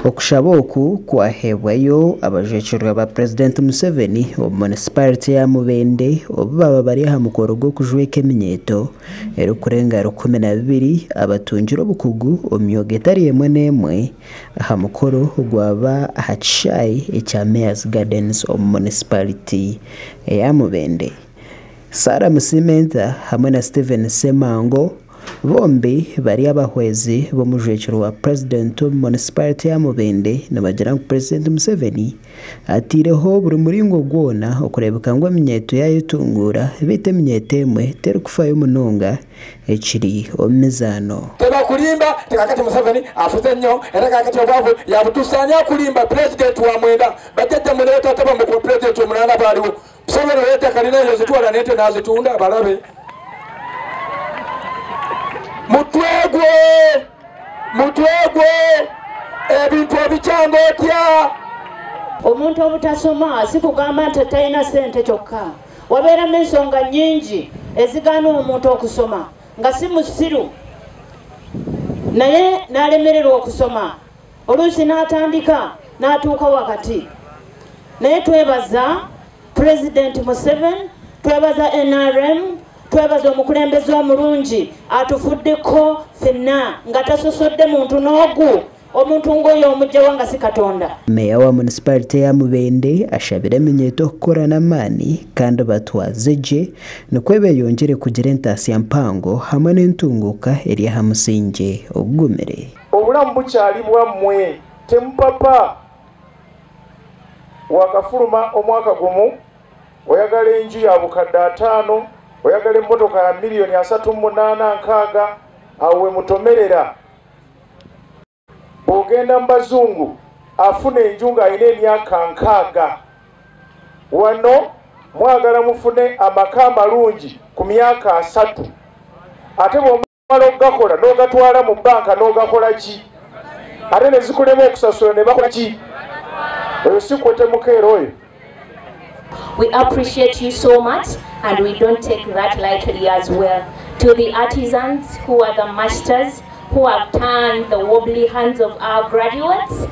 Okushaba oku kwaheebwayo abajwekyerwa ba Purezidenti Museveni omu munisiparite ya Mubende obu baaba bari aha mukoro gw'okujweka eminyeeto erikurenga 12 abatungire obukugu omu myooga etari emwe n'emwe aha mukoro ogwaba aha kishaayi ekya Mayors Gardens omu munisiparite eya Mubende. Sarah Musimenta hamwe na Steven Ssemango bombi bari abahwezi b'omujwekyerwa wa Purezidenti omu munisiparite ya Mubende nibagira ngu Purezidenti Museveni ataireho buri muringo gwona okureebeka ngu eminyeeto yaayetunguura beitu eminyeeto emwe terikufayo munonga ekiri omu mizaano. Tebakulimba nti kakati Museveni afuze nnyo era kakati obwavu yabutusa ani akulimba president wa mwenda bajjajja mwe ne bataata bamwe kuba president omunaana baaliwo Museveni oyo ettaka lina yazitwala nente nazitunda balabe mutwe gwe mutwe gwe ebintu obikyanga otya. Omuntu obutasoma si kugamba nti talina ssente kyokka. Wabeeramu ensonga nnyingi ezigaana omuntu okusoma nga si musiru naye n'alemererwa okusoma oluusi n'atandika n'atuuka wakati. Naye twebaza Pulezidenti Museveni, twebaza nrm, twebaza omukulembeze omulungi atufuddeko ffenna nga tasosodde muntu n'ogu. Omuntu ng'oyo omuggya wa nga si Katonda? Meeya wa munisiparite ya Mubende ashabire eminyeeto okukora n'amaani kandi batwaze gye nikwo beyongyere kugira entaasya mpango hamwe n'entunguuka eri aha musingye ogugumire. Obulamu bukyali bwammwe, temupapa. Wakafuluma omwaka gumu, oyagala enju ya bukadde ataano, oyagala emmotoka ya miliyoni asatu mu munaana nkaaga, awo we mutomerera. Bw'ogenda mu bazungu afuna enju ng'alina emyaka nkaaga. Wano mwagala mufune amaka amalungi ku myaka asatu, ate bw'omala okugakola n'ogatwala mu bbanka n'ogakola ki? Ate ne zikulema okusasula ne bakola ki? Oyo si kwete mukeera oyo. We appreciate you so much and we don't take that lightly as well. To the artisans who are the masters who have turned the wobbly hands of our graduates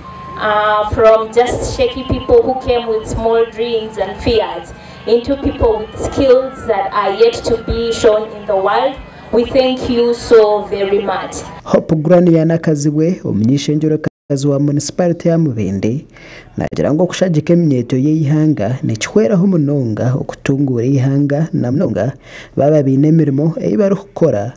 from just shaky people who came with small dreams and fears into people with skills that are yet to be shown in the world. We thank you so very much. Hope Grania Nakazibwe, omuny'ishengyero-kazi wa munisiparite ya Mubende, naagira ngu okushagika eminyeeto y'eihanga nikihweraho munonga okutunguura eihanga na munonga baaba baine emirimo ei barikukora.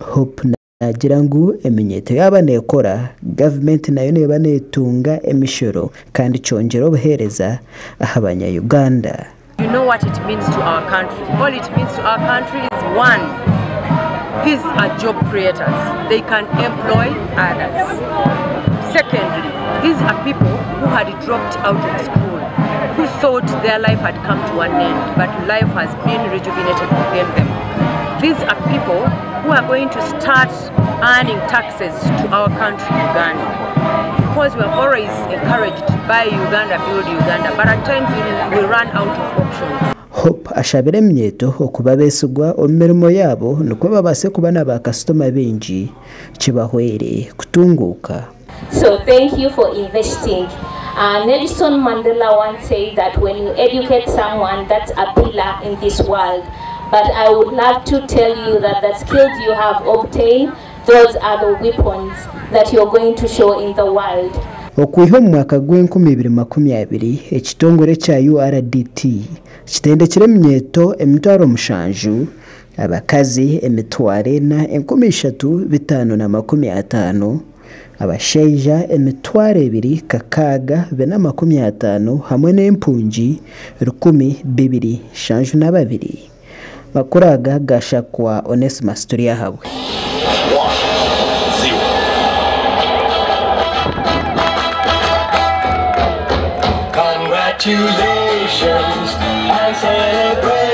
Hope naagira ngu eminyeeto yaaba neekora, gavumenti nayo neeba neetunga emishoro kandi kyongyera obuheereza aha banya-Uganda. You know what it means to our country. All it means to our country is one, these are job creators. They can employ others. Secondly, these are people who had dropped out of school, who thought their life had come to an end, but life has been rejuvenated within them. These are people who are going to start earning taxes to our country, Uganda. Because we are always encouraged by Uganda, build Uganda, but at times we run out of options. Hope ashabire eminyeeto okuba abeesigwa omu mirimo yaabo nikwo babaase kuba na baakasitoma baingi kibahwere kutunguuka. So thank you for investing. Nelson Mandela once said that when you educate someone, that's a pillar in this world. But I would love to tell you that the skills you have obtained, those are the weapons that you're going to show in the world. Okwiha omu mwaka gw'enkumi ibiri makumi abiri, ekitongore kya URDT kitendekire eminyeeto 700,000, abakazi 4,350, abashaija 2,6450 hamwe n'empungi 2,272. Makuru aga gashakwa Onesimus Turyahabwe. Congratulations and celebrations.